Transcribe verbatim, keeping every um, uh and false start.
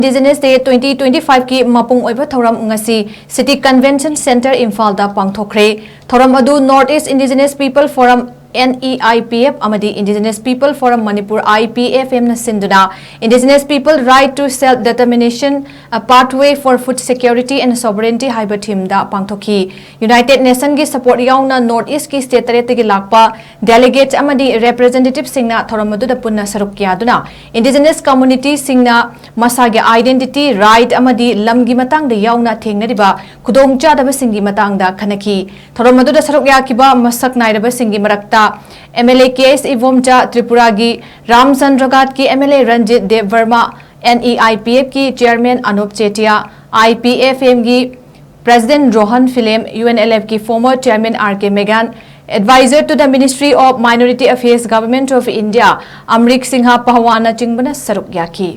Indigenous Day twenty twenty-five ꯀꯤ ꯃꯄꯨꯡ ꯑꯣꯏꯕ ꯊꯧꯔꯝ ꯉꯁꯤ City Convention Centre ꯏꯝꯐꯥꯜꯗ ꯄꯥꯡꯊꯣꯛꯈ꯭ꯔꯦ꯫ ꯊꯧꯔꯝ ꯑꯗꯨ North East Indigenous People Forum, N E I P F, ꯑꯃꯗꯤ Indigenous People Forum Manipur, I P F M ꯅ ꯁꯤꯟꯗꯨꯅ Indigenous People Right to Self Determination, A Pathway for Food Security and Sovereignty ꯍꯥꯏꯕ theme ꯗ ꯄꯥꯡꯊꯣꯛꯈꯤ꯫ United Nation ꯒꯤ support ꯌꯥꯎꯅ North East ꯀꯤ state ꯇꯔꯦꯠꯇꯒꯤ ꯂꯥꯛꯄ delegate ꯑꯃꯗꯤ representative ꯁꯤꯡꯅ ꯊꯧꯔꯝ ꯑꯗꯨꯗ ꯄꯨꯟꯅ ꯁꯔꯨꯛ ꯌꯥꯗꯨꯅ Indigenous community ꯁꯤꯡꯅ ꯃꯁꯥꯒꯤ identity, right ꯑꯃꯗꯤ ꯂꯝꯒꯤ ꯃꯇꯥꯡꯗ ꯌꯥꯎꯅ ꯊꯦꯡꯅꯔꯤꯕ ꯈꯨꯗꯣꯡꯆꯥꯗꯕꯁꯤꯡꯒꯤ ꯃꯇꯥꯡꯗ ꯈꯟꯅꯈꯤ꯫ ꯊꯧꯔꯝ ꯑꯗꯨꯗ ꯁꯔꯨꯛ ꯌꯥꯈꯤꯕ ꯃꯁꯛ ꯅꯥꯏꯔꯕꯁꯤꯡꯒꯤ ꯃꯔꯛꯇ M L A K S Ibomcha, ꯇ꯭ꯔꯤꯄꯨꯔꯥꯒꯤ ꯔꯥꯝꯆꯟꯗ꯭ꯔ ꯘꯥꯠꯀꯤ M L A Ranjit Deb Barma, N E I P F ꯀꯤ chairman Anup Chetia, I P F M ꯒꯤ president Rohan Philem, U N L F ꯀꯤ former chairman R K ꯃꯦꯒꯥꯟ, advisor to the Ministry of Minority Affairs, Government of India Amrik Singh ꯄꯍꯋꯥꯟꯅꯆꯤꯡꯕꯅ ꯁꯔꯨꯛ ꯌꯥꯈꯤ꯫